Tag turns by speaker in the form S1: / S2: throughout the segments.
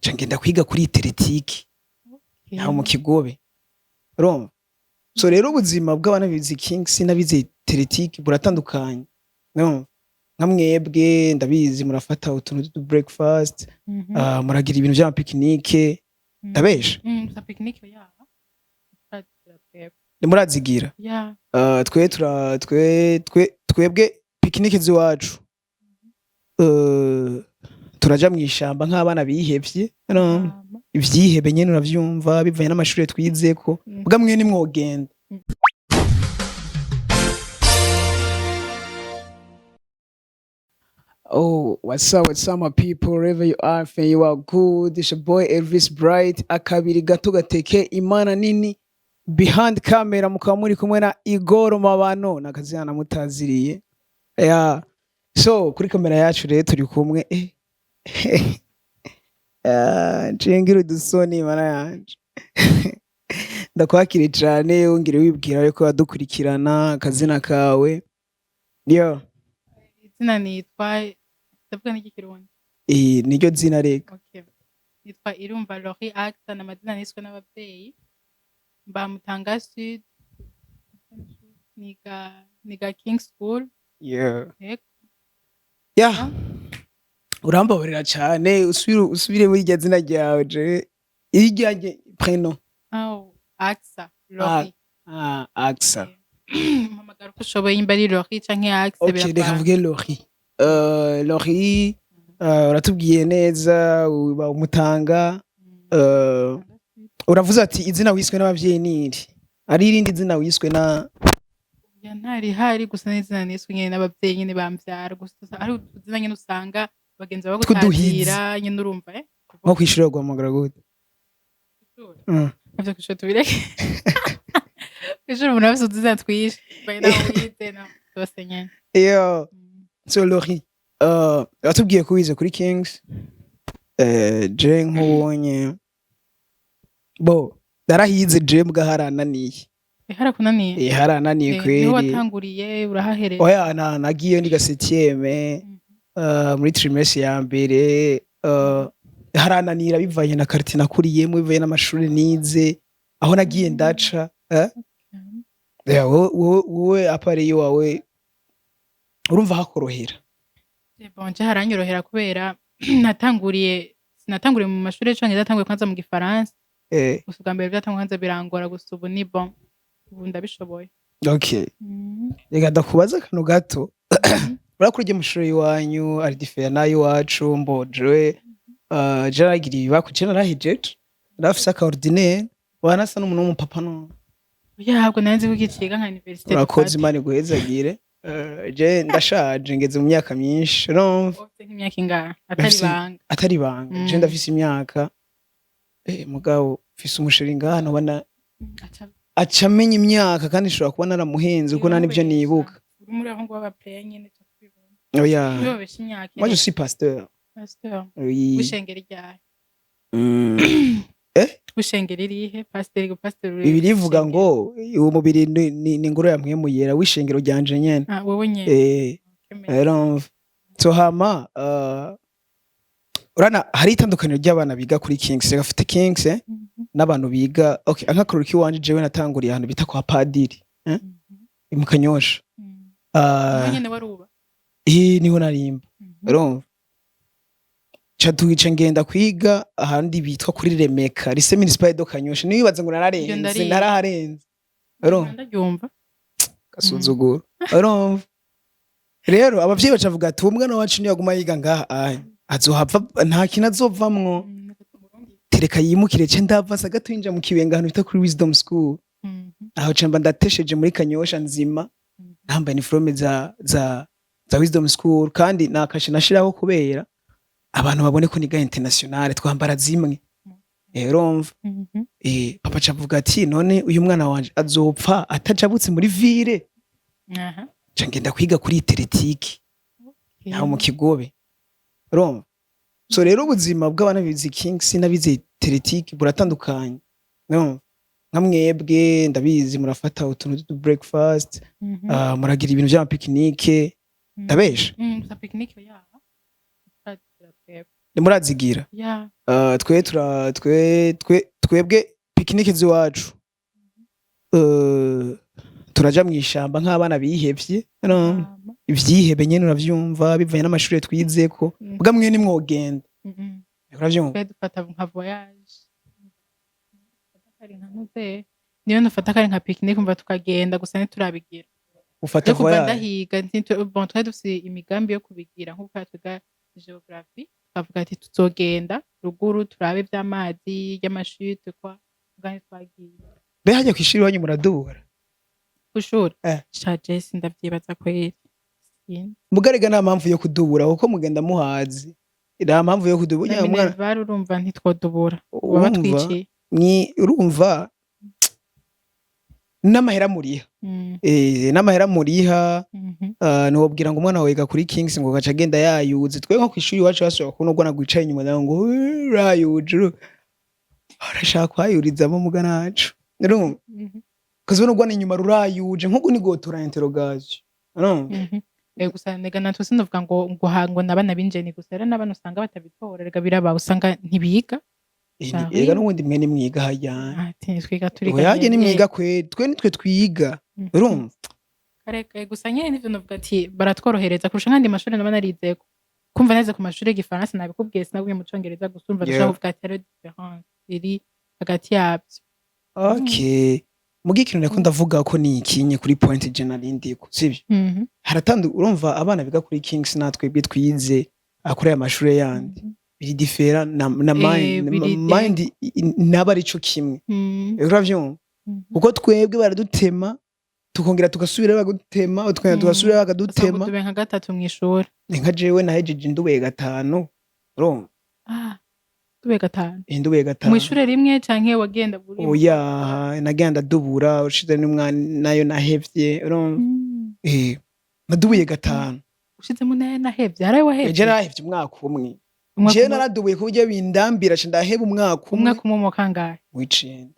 S1: Nca ngenda kwiga kuri Teretike aho mu Kigobe, urumva. So rero ubuzima bw'abana bize Kings n'abize Teretike buratandukanye, urumva. Nka mwebwe ndabizi murafata utuntu tw'utu breakfast, muragira ibintu vy'ama pique-nique, ndabesha?
S2: Za pique-nique ya. Turazigira twebwe.
S1: Murazigira?
S2: Ya.
S1: Twe tura twe twe twebwe pique-nique z'iwacu, turaja mw'ishamba nk'abana bihevye, no? Ivyihebe nyene uravyumva, bivanye n'amashure twizeko. Bwa mwe nimwogenda. Oh, what's up, my people, wherever you are, if you are good, it's your boy Elvis Bright, akabiri gato gateke imana nini, behind camera mukaba muri kumwe na Igor Mabano, nakazina namutaziriye. Yeah. So, kuri kamera yacu rero turi kumwe, nshingira udusoni mana yanje. Ndakwakire cane, wongere wibwira ariko badukurikirana akazina kawe. Yo.
S2: Izina nitwa, ndavuga n'ikirundi?
S1: Eh, niryo zina reka.
S2: Okay. Nitwa Irumva Laurie Axa, n'amazina niswe n'abavyeyi. Mba Mutanga Sud. Niga King School. Yego.
S1: Yeah. Urambabarira cane, usubire muri irya zina ryawe, je iryanjye prénom.
S2: Oh, Axa Laurie.
S1: Ah, Axa.
S2: Mpamagara uko ushoboye, imba ari Laurie canke Axa.
S1: Okay, reka
S2: biravana.
S1: mvuge Laurie. Laurie, uratubwiye neza uba umutanga, uravuze ati izina wiswe n'abavyeyi niri. Ari irindi zina wiswe na
S2: Ya, ntarihari, gusa n'izina niswe nyene n'abavyeyi nyene bamvyara, gusa ari utuzina nyene usanga bagenzi bawe
S1: Tw'uduhizi.
S2: bagutazira nyene, urumva
S1: Nko kw'ishure guhamagara gute?
S2: Ivyo kw'ishure tubireke. Kw'ishure umuntu aba afise utuzina twinshi bivanye n'aho wize na vyose nyene.
S1: Yo. So Laurie, uratubwiye ko wize kuri Kings. Je nk'ubonye bo narahize, je mbwa harananiye.
S2: Harakunaniye?
S1: Eh, harananiye.
S2: Niho
S1: Kweri.
S2: watanguriye urahahereza?
S1: Oya, na nagiyeyo niga septième, muri trimestre ya mbere, harananira bivanye na quartier nakuriyemo, bivanye n'amashuri nize, aho nagiye ndaca, eh? Yeah, wowe à part iwawe urumva hakorohera?
S2: Bon, je haranyorohera kubera sinatanguriye mu mashuri y'icongereza, natanguye kwanza mu gifaransa. Gusa ubwa mbere vyatanguye kwanza birangora, gusa ubu ni bon, ubu ndabishoboye.
S1: Okay. Reka ndakubaza akantu gato. Urakora urya mashuri y'iwanyu ari différent n'ay'iwacu? Mbo jewe, je naragiriye ibakwe, je narahejeje, narafise aka ordinaire, wanasa n'umuntu w'umupapa no.
S2: Oya, ntabwo nari nzi ko ukiciga nka université.
S1: Urakoze.
S2: Dufate.
S1: Imana iguhezagire. Je ndashaje, ngeze mu myaka myinshi, urumva.
S2: Ufise nk'imyaka ingahe atari ibanga?
S1: Atari ibanga, je ndafise imyaka, mugabo mfise umu chéri ngaha ubona aca amenya imyaka, kandi nshobora kuba naramuhenze kuko nta nivyo nibuka.
S2: Uri muri aho ngo baba player nyene tukubibona.
S1: Oya.
S2: Ubabesha imyaka.
S1: Moi je suis pasteur.
S2: Pasteur?
S1: Oui.
S2: W'ishengero ryahe?
S1: Eh?
S2: W'ishengero irihe, pasteur? Pasteur?
S1: Bibiliya ivuga ngo uwo mubiri ni ingoro ya Mpwemu Yera, w'ishengero ryanje nyene.
S2: Ah, wowe nyene?
S1: Eh. Urumva, so hama, urana hari itandukaniro ry'abana biga kuri Kings, gafite Kings, n'abantu biga, okay, nk'akarori k'iwanje, jewe natanguriye ahantu bita kwa padiri, mu Kanyosha.
S2: Wowe nyene waruba?
S1: Eh, niho narimba. Urumva, ca tugica ngenda kwiga ahandi bitwa kuri Remeka, lycée municipal de Kanyosha. Niwibaza ngo
S2: Iryo
S1: nararenze.
S2: ndarizi.
S1: Naraharenze, urumva.
S2: Ndaryumva.
S1: Gasuzuguro, urumva. Rero abavyeyi bacavuga ati uwo mwana wacu niyaguma yiga ngaha anya azohava nta kintu azovamwo, tereka yimukire. Ce ndava sa gato yinjira mu Kibenga, ahantu bita kuri Wisdom School. Aho ca mba ndatesheje muri Kanyosha nzima, nambaye uniforme za Wisdom School, kandi nakashe nashiraho kubera abantu babone ko niga international, twambara zimwe. Urumva, papa cavuga ati none uyu mwana wanje azopfa atajabutse muri ville? Ca ngenda kwiga kuri Teretike aho mu Kigobe, urumva. So rero ubuzima bw'abana bize Kings n'abize Teretike buratandukanye, urumva. Nka mwebwe ndabizi murafata utuntu tw'utu breakfast, muragira ibintu vy'ama pique-nique, ndabesha?
S2: Za pique-nique ya. Turazigira twebwe.
S1: Nimurazigira?
S2: Ya.
S1: Twe tura twe twe twebwe pique-nique z'iwacu, turaja mw'ishamba nk'abana bihevye, no ivyihebe nyene, uravyumva, bivanye n'amashure twizeko. Bwa mwe nimwogenda, uravyumva?
S2: Twe dufata nka voyage, kari nka ntuze, niyo nufata kari nka pique-nique, umva, tukagenda gusa, ntiturabigira.
S1: Ufata
S2: Rero kuva
S1: voyage.
S2: Ndahiga, bon, twari dufise imigambi yo kubigira, nk'uko twiga géographie, tukavuga ati tuzogenda ruguru turabe ivy'amazi y'amashute kwa muga ntitwagiye.
S1: Mbe hajya kw'ishuri iwanyu muradubura?
S2: Kw'ishuri?
S1: Eh.
S2: Sha, je sindavyibaza kweri. Sinzi.
S1: Mugarega nta mpamvu yo kudubura, kuko mugenda muhazi, nta mpamvu yo kudubura.
S2: Na
S1: Umwana
S2: minerval, urumva, ntitwodubura, baba
S1: urumva,
S2: batwiciye.
S1: Urumva n'amahera muriha, n'amahera muriha. Ntiwobwira ngo umwana wawe yiga kuri Kings ngo gaca agenda yayuze. Twe nko kw'ishuri iwacu basubira kubona ubwo nagwicaye inyuma nawe ngo "Urayuje, arashaka kwayurizamo." Muga naco, urumva, kazibona ubwo inyuma rurayuje nkuko ni gotora interrogation, urumva?
S2: Gusa nega natwe sinovuga ngo nabana b'injeni gusa, rero n'abana usanga batabitora, rega biraba, usanga ntibiga.
S1: Ega n'ubundi mwe nimwiga harya.
S2: Ati twiga, turiga.
S1: Oya,
S2: nyene.
S1: Nimwiga kwe, twe nitwe twiga, urumva?
S2: Kareka gusa nyene nivyo novuga ati baratworohereza kurusha nk'andi mashuri naba narizeko. Kumva neze ku mashuri y'igifaransa, nabikubwiye, sinagumye mu congereza gusa, urumva, dushobora kuvuga ati hariho différence iri hagati yavyo.
S1: Okay, muga ikintu nako ndavuga ko ni ikinye kuri point je narindiko, sivyo?
S2: Mhm.
S1: Haratandu, urumva, abana biga kuri Kings natwebwe twize kuri aya mashure yandi biri différent na mind,
S2: biri
S1: mind naba arico kimwe. Uravyumva?
S2: Mhm.
S1: Kuko twebwe baradutema, tukongera tugasubira bakadutema, tukongera tugasubira bakadutema.
S2: Usanga udube nka gatatu mw'ishuri.
S1: Ni nka jewe nahejeje ndubuye gatanu, urumva?
S2: Ah, dube gatanu?
S1: Ndubuye gatanu.
S2: Mw'ishure rimwe canke wagenda buri?
S1: Oya, nagenda dubura ushize n'umwana nayo nahevye, urumva? Nadubuye gatanu.
S2: Ushizemo nayo nahevye, harayo wahevye?
S1: Eje narahevye umwaka umwe.
S2: Umwaka
S1: Jewe
S2: umwe?
S1: Naradubuye ku buryo bindambira, ca ndaheba umwaka umwe.
S2: Umwaka umwe mu kangahe?
S1: W'icenda.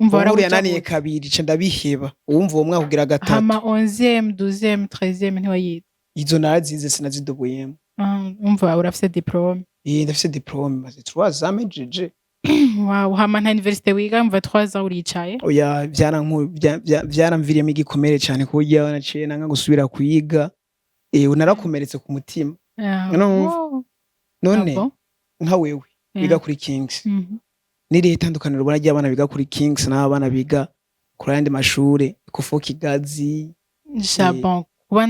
S2: Umva,
S1: Ubu
S2: warawujabuye.
S1: yananiye kabiri, ca ndabiheba. Uwumva uwo mwaka ugira gatatu.
S2: Hama 11e, 12e, 13e ntiwayize?
S1: Izo narazize, sinazidubuyemo.
S2: Ah, umva, urafise diplôme.
S1: Ndafise diplôme, maze 3 ans mejeje.
S2: Wow, hama nta université wiga, umva, 3 ans uricaye.
S1: Oya, vyaramviriyemo igikomere cane, ku buryo naciye nanga gusubira kwiga. Narakomeretse ku mutima.
S2: Ah,
S1: Urumva?
S2: wow.
S1: None
S2: Ah, bon?
S1: nka wewe wiga kuri Kings, n'irihe tandukaniro ubona ry'abana biga kuri Kings n'abana biga kuri ayandi mashure kufo Kigazi?
S2: Sha, bon, kuba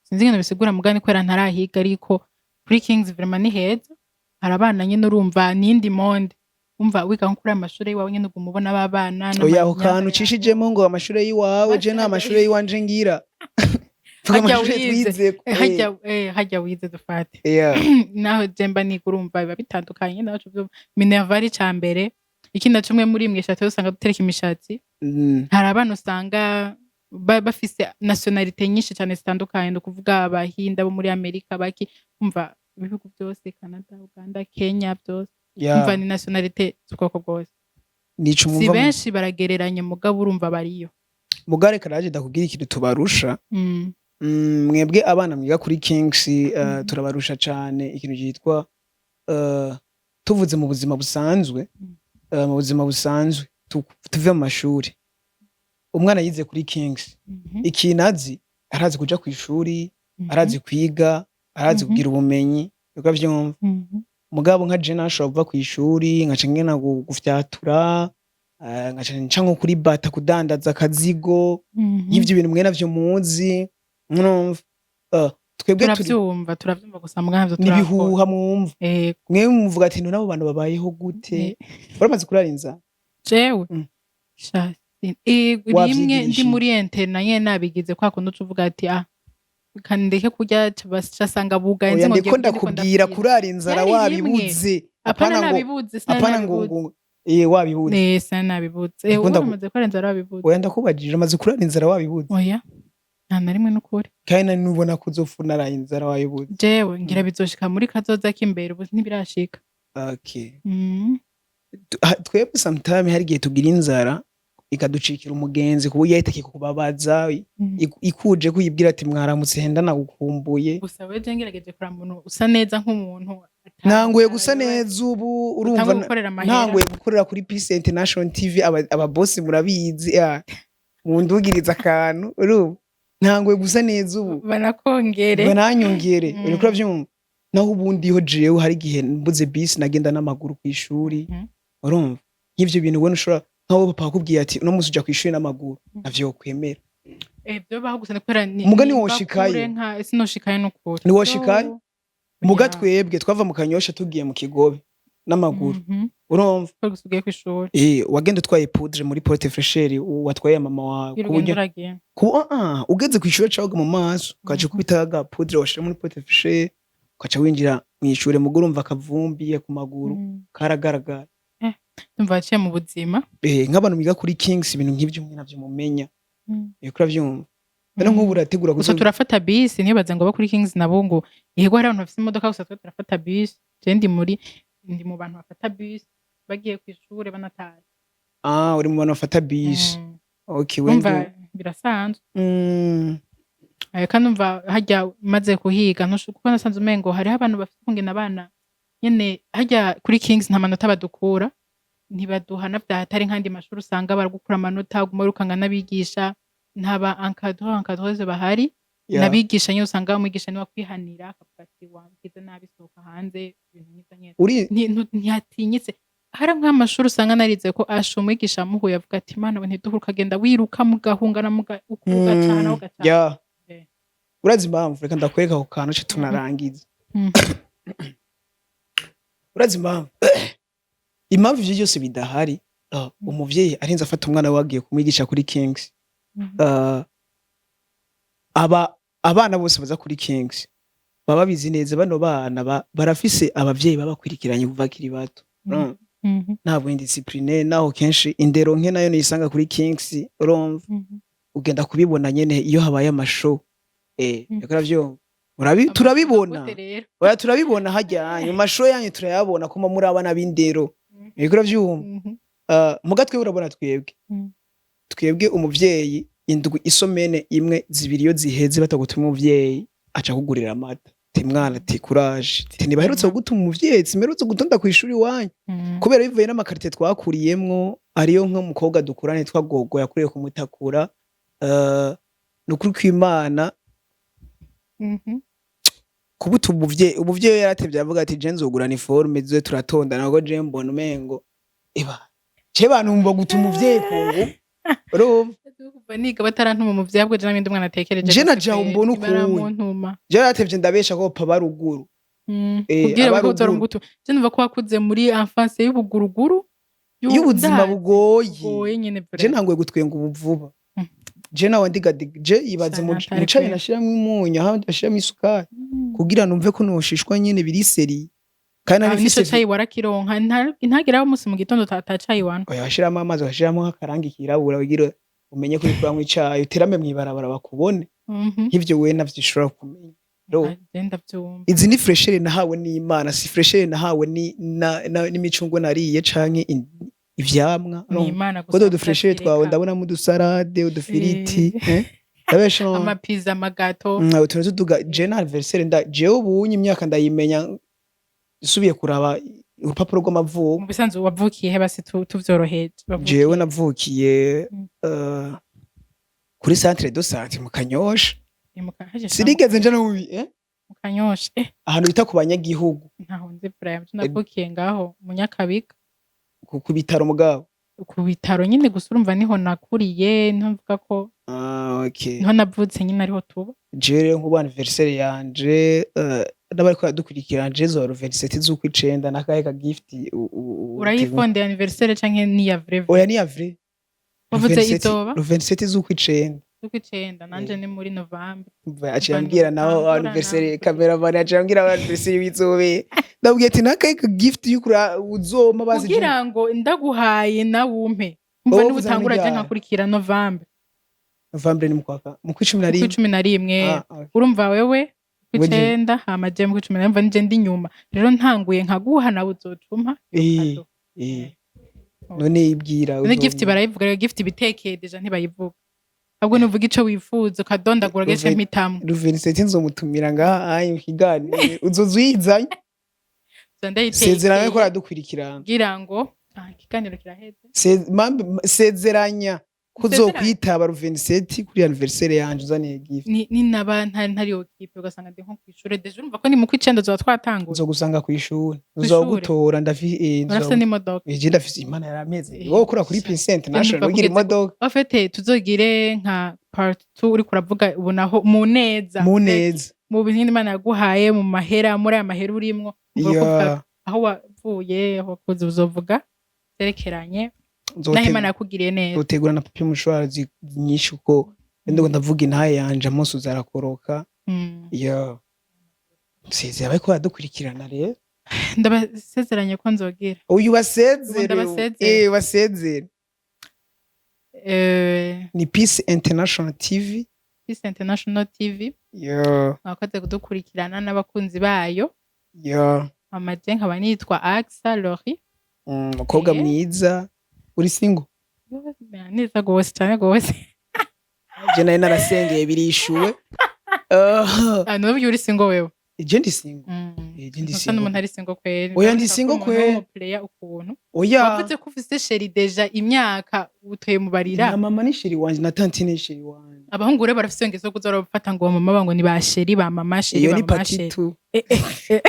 S2: sinzi ingene bisigura mugani kubera ntarahiga, ariko kuri Kings vraiment ni heza, hari abana nyene, urumva, nindi monde. Umva, wiga nko kuri aya mashure y'iwawe nyene, uguma ubona b'abana.
S1: Oya, aho kantu ucishijemo ngo amashure y'iwawe, je nta mashure y'iwanje ngira. Vuga
S2: Harya
S1: amashure
S2: wize.
S1: twizeko.
S2: Harya wize, dufate. Naho je mba niga, urumva, biba bitandukanye naho uca minerval ica mbere, ikindi naco umwe muri mwe eshatu usanga dutereka imishatsi. Hari abana usanga bafise nationalité nyinshi cyane zitandukanye, ni ukuvuga abahinda bo muri Amerika, baki, umva, ibihugu byose, Canada, Uganda, Kenya, byose. Umva, ni nationalité z'ubwoko bwose.
S1: Nico
S2: Si
S1: mwumva
S2: benshi, baragereranya, mugabo urumva bariyo.
S1: Mugare karaje ndakubwira ikintu tubarusha. Mwebwe abana mwiga kuri Kings, turabarusha cane ikintu cyitwa, tuvuze mu buzima busanzwe, mu buzima busanzwe, tuve mu mashuri, umwana yize kuri Kings, ikintu azi, arazi kuja kw'ishuri, arazi kwiga, arazi kugira ubumenyi, ukavyumva? Mugabo nka je nashobora kuva kw'ishuri nkaca ngenda gufyatura, nkaca nca nko kuri bata kudandaza akazigo. Y'ivyo bintu mwe navyo muzi, murumva, twebwe turi
S2: Turavyumva, turavyumva gusa mugabo ntavyo turakora.
S1: N'ibihuha mwumva. Mwe muvuga ati: "None abo bantu babayeho gute?" Waramaze kurara inzara?
S2: Jewe? Sha, rimwe ndi
S1: Wavyigirishije?
S2: muri internat nyene, nabigize kwa kundi uca uvuga ati: "Ah, kandeke kurya," casanga bugaye.
S1: Oya,
S2: nzi ngo
S1: ndiko
S2: ngiye kurya, ndiko
S1: ndakubwira
S2: ndapfira.
S1: kurara inzara
S2: Yari rimwe.
S1: wabibuze.
S2: Apana,
S1: Apana ngo
S2: nabibuze, sinari
S1: apana ngo
S2: nabibuze.
S1: ngo wabibuze.
S2: Sinari nabibuze.
S1: Ndiko
S2: Wowe uramaze kurara inzara wabibuze?
S1: Oya, ndakubajije, umaze kurara inzara wabibuze?
S2: Oya, nta na rimwe n'ukuri.
S1: Kandi nari nubona ko uzopfa unaraye inzara wabibuze.
S2: Jewe ngira bizoshika muri kazoza k'imbere, ubu ntibirashika.
S1: Okay. Twebwe sometime hari igihe tugira inzara ikaducikira umugenzi, ku buryo yahita kukubabaza, ikuje kuyibwira ati: "Mwaramutse, henda nagukumbuye."
S2: Gusa we, je ngerageje kuraba umuntu usa neza nk'umuntu
S1: Ntanguye gusa neza ubu, urumva.
S2: Utanguye gukorera amahera.
S1: Ntanguye gukorera kuri Peace International TV. Aba boss murabizi, ya mundugiriza akantu. Urumva ntanguye gusa neza ubu.
S2: Banakongere.
S1: Bananyongere. Uriko uravyumva? Naho ubundi ho jewe hari igihe mbuze bisi nagenda n'amaguru kw'ishuri. Urumva nk'ivyo bintu ubona ushobora nkaho papa akubwiye ati uno munsi uja kw'ishuri n'amaguru, ntavyo wokwemera.
S2: Eh, byo baho gusa kubera ni
S1: Muga
S2: nimba
S1: ntiwoshikayo.
S2: kure nka sinoshikayo n'ukuri.
S1: Ntiwoshikayo?
S2: Yo.
S1: Muga
S2: Oya.
S1: twebwe twava mu Kanyosha tugiye mu Kigobe n'amaguru. Urumva?
S2: Ko gusa ugiye kw'ishuri.
S1: Eh, wagenda utwaye poudre muri porte fraîcheur watwaye mama wawe ku
S2: urugendo
S1: buryo
S2: uragiye.
S1: ku ugeze kw'ishure cawoga mu maso, ukaca ukubita aga poudre washira muri porte fraîcheur, ukaca winjira mw'ishure. Muga urumva akavumbi ku maguru karagaragara.
S2: Ndumva waciye mu buzima.
S1: Eh, nk'abantu biga kuri Kings, ibintu nk'ivyo mwe navyo mumenya. Uriko uravyumva? Rero nk'ubu urategura
S2: Gusa turafata bisi. Ntibaze ngo abo kuri Kings nabo ngo yego, hari abantu bafise imodoka, gusa twe turafata bisi. Je ndi mu bantu bafata bisi bagiye kw'ishure banataye.
S1: Ah, uri mu bantu bafata bisi. Okay,
S2: Umva,
S1: wende.
S2: birasanzwe. Eh, kandi umva harya maze kuhiga kuko nasanze umengo hariho abantu bafite ukungene abana nyene harya kuri Kings nta manota badukura, ntibaduhana vya hatari nk'andi mashuri usanga baragukura amanota, uguma wirukanga n'abigisha, nta ba encadreuse bahari. N'abigisha nyene usanga umwigisha niwe akwihanira, akavuga ati wagize nabi, sohoka hanze, ibintu nk'ivyo nyene.
S1: Uri
S2: Ntihatinyitse. Hari nk'amashuri usanga narize ko asha umwigisha amuhuye avuga ati mana we ntiduhure, ukagenda wiruka mugahungana ugacana ugacana.
S1: Urazi impamvu? Reka ndakwereka ako kantu ce tunarangiza. Urazi impamvu ivyo byose bidahari? Umuvyeyi arinze afata umwana we agiye kumwigisha kuri Kings. Aba abana bose baza kuri Kings baba babizi neza, bano bana barafise abavyeyi babakwirikiranye kuva bakiri bato. Urumva? Ntabwo indiscipline naho kenshi indero nke nayo niyisanga kuri Kings, urumva? Ugenda kubibona nyene iyo habaye amashow, uriko uravyumva? Turabibona.
S2: Gute rero?
S1: Oya, turabibona harya mu mashow yanyu, turayabona ko muri abana b'indero, uriko uravyumva? Muga twebwe urabona twebwe twebwe umuvyeyi indwi, isomene imwe, zibiri iyo ziheze batagutuma, umuvyeyi aca kugurira amata, ti mwana, ti courage, ti ntibaherutse kugutuma umuvyeyi, simperutse gutonda kw'ishuri iwanyu. Kubera bivuye n'amakarite twakuriyemwo, ariyo nk'umukobwa dukurana yitwa Gogo yakuriye kumutakura, ni ukuri kw'Imana. Kubuta umuvyeyi yaratevye aravuga ati je nzogura uniforme tuze turatondana, kuko je mbona umengo eba je bantu gutuma umuvyeyi ku nguvu, urumva?
S2: Kuva niga batarantuma umuvyeyi, ahubwo je namwe umwana atekereje
S1: Je
S2: gusa
S1: naja
S2: pe,
S1: mbona ukuntu.
S2: ntibaramuntuma.
S1: Je yaratevye ndabesha ko papa baruguru.
S2: Kugira
S1: aba
S2: ngo uzora
S1: ruguru.
S2: umugutu. Je numva ko wakuze muri enfance y'ubuguruguru,
S1: y'ubuzima
S2: ndazi,
S1: bugoye.
S2: Bugoye nyene
S1: Je
S2: vraiment.
S1: ntanguye gutwenga ubu vuba. Je nawe ndiga je ibaze
S2: Sana atari
S1: mu cayi
S2: kweli.
S1: nashiramwo umunyu, ahandi bashiramwo isukari kugira numve ko noshishwa nyene biri seri, kandi nari
S2: Ah, nico
S1: mfise
S2: cayi warakironka? Ntageraho umunsi mu gitondo ata cayi wanywa?
S1: Oya, washiramo amazi, washiramo akarangi kirabura kugira umenye ko uriko uranywa icayi, uterame mw'ibarabara bakubone. Nk'ivyo we navyo ushobora kumenya.
S2: Ah, je ndavyumva.
S1: Izi ni fraîcheur nahawe n'Imana, si fraîcheur nahawe n'imicungwe nariye canke ivyamwa.
S2: Ni Imana gusa.
S1: Kuko udufraîcheur twawe
S2: Reka.
S1: ndabonamo udusarade, udufiriti, ndabesha?
S2: Amapiza, amagato.
S1: Utuntu tuduga. Je na anniversaire nda jewe ubunye imyaka ndayimenya nsubiye kuraba urupapuro rw'amavuko.
S2: Mu bisanzwe wavukiye he basi tuvyoroheje? Wavukiye
S1: Jewe navukiye kuri centre de santé mu Kanyosha.
S2: Haje
S1: Sinigeze nja no mu
S2: mu Kanyosha.
S1: Ahantu bita ku banyagihugu.
S2: Ntaho nzi vraiment. Navukiye ngaho mu Nyakabiga.
S1: Ku bitaro mugabo?
S2: Ku bitaro nyine, gusa urumva niho nakuriye, niho mvuga ko
S1: Ah, okay.
S2: niho navutse nyine, ariho tuba.
S1: Jewe rero nk'ubu anniversaire yanje, n'abariko baradukurikirana, je zoba 27 z'ukwicenda. Nakahe ka gift
S2: Urayifondeye anniversaire canke ni ya vrai?
S1: Oya, ni ya vrai.
S2: Wavuze
S1: 27
S2: izoba?
S1: Le 27 z'ukwicenda.
S2: Z'ukwicenda, nanje ni muri Novembre.
S1: Umva, aciye ambwira naho
S2: Ntangura
S1: anniversaire
S2: nawe.
S1: Cameraman aciye ambwira anniversaire w'izobe, ndabwiye ati nakahe ka gift y'ukura uzoma basi?
S2: Kugira ngo ndaguhaye nawe umpe, umva.
S1: Wowe
S2: Niba
S1: uvuze
S2: utangura je
S1: n'iryari?
S2: nkakurikira Novembre.
S1: Novembre ni mu kw'icumi na rimwe.
S2: Kw'icumi na rimwe.
S1: Ah, okay.
S2: Urumva wewe kw'icenda, hama je mu kw'icumi na rimwe, nije ndi inyuma. Rero ntanguye nkaguha, nawe uzocumpa. Kado.
S1: None ibwira
S2: None gift
S1: uzompa.
S2: barayivuga rero? Gift ibitekeye déjà ntibayivuga, ahubwo nuvuga ico wifuza ukadondagura gece mpitamwo.
S1: Le 27 nzomutumira ngaha ayi mu kiganiro, uzoza uyizanye. Sezeranya ko aradukurikirana.
S2: Kugira ngo ikiganiro kiraheze.
S1: Sezeranya ko
S2: Sezeranya.
S1: uzokwitaba 27 kuri anniversaire yanje, uzaniye gift.
S2: Ni ninaba ntari occupé, ugasanga ndi nko kw'ishure déjà, urumva ko ni mu kw'icenda zoba twatanguye.
S1: Nzogusanga kw'ishuri.
S2: Kw'ishure?
S1: Nzogutora, ndafi
S2: Urafise n'imodoka?
S1: Je ndafise, Imana yarameze. Wowe ukora kuri Peace International,
S2: Ndumva
S1: ugira
S2: kugeze
S1: imodoka.
S2: En fait, tuzogire nka part 2, uriko uravuga ubu naho mu neza.
S1: Mu neza.
S2: Mu bintu Imana yaguhaye, mu mahera, muri aya mahera urimwo. Uvuga ko aho wavuye, aho wakuze, uzovuga vyerekeranye naho Imana yakugiriye neza.
S1: Nzotegura na papier mouchoir nyinshi, kuko ndiko ndavuga intahe yanje, amunsi uzarakoroka. Ya, sezera bariko baradukurikirana rero.
S2: Ndabasezeranye ko nzogira.
S1: Uyu, basezere.
S2: Ubu ndabasezere.
S1: Basezere. Ni Peace International TV.
S2: Peace International TV. Mwakoze kudukurikirana n'abakunzi bayo. Amaje nkaba nitwa Axa Lori.
S1: Umukobwa mwiza, uri single?
S2: Neza gose, cyane gose.
S1: Je nari narasengeye birishuwe.
S2: Ah, n'ubu uri single wewe?
S1: Je ndi single. Je ndi
S2: Usa
S1: single.
S2: n'umuntu ari single kweri.
S1: Oya, ndi single
S2: Umuntu
S1: kweri.
S2: w'umuplayer ukuntu.
S1: Oya.
S2: Wavuze ko ufise chéri déjà imyaka utuye mu barira.
S1: Na mama ni chéri wanje, na tantine ni chéri wanje.
S2: Abahungu rero barafise ingeso yo kuza barafata ngo mama bango ni ba chéri, ba mama chéri,
S1: Iyo
S2: ba
S1: ni
S2: mama
S1: partie
S2: chéri.
S1: 2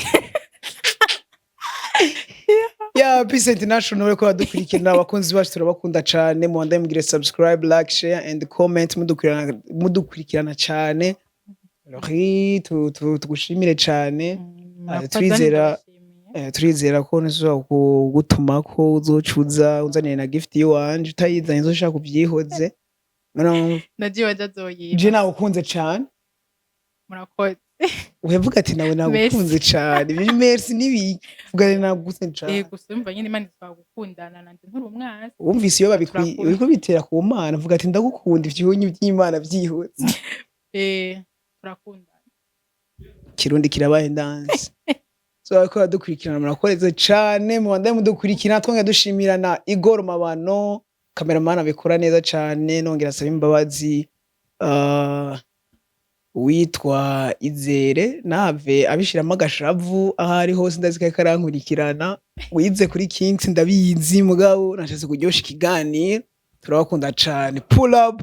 S1: ya Peace International. Ko badukurikirana, abakunzi bacu, turabakunda cane. Mubandaye mugire subscribe, like, share and comment, mudukurikirana cane. Lori, tugushimire cane.
S2: Murakoze, ndabashimiye.
S1: Turizera ko nizobora kugutuma ko uzocuza unzaniye na gift yiwanje. Utayizanye nzoshaka kubyihoze. Noneho
S2: Nagiye waje azoyiba.
S1: je nagukunze cane.
S2: Murakoze.
S1: Uhevuga ati nawe nagukunze cane. Ibi merci nibiki? Vuga ati nagukunze cane.
S2: Gusa umva nyine Imana itwara gukundana nanje nturi umwansi.
S1: Wumvise iyo babikwi
S2: Turakunda.
S1: uriko bitera ku Mana, vuga ati ndagukunda, ivyunyu by'Imana byihuse.
S2: Turakundana.
S1: Kirundi kirabaye ndanze. So ariko badukurikirana, murakoreze cane, mubandaye mudukurikirana. Twongera dushimira na Igor Mabano, cameraman abikora neza cane. Nongera asaba imbabazi uwitwa Izere, nave abishiramo agashavu aho ari hose, ndazi ko ariko arankurikirana. Wize kuri Kings, ndabizi, mugabo nashatse kuryosha ikiganiro. Turabakunda cane, pull up.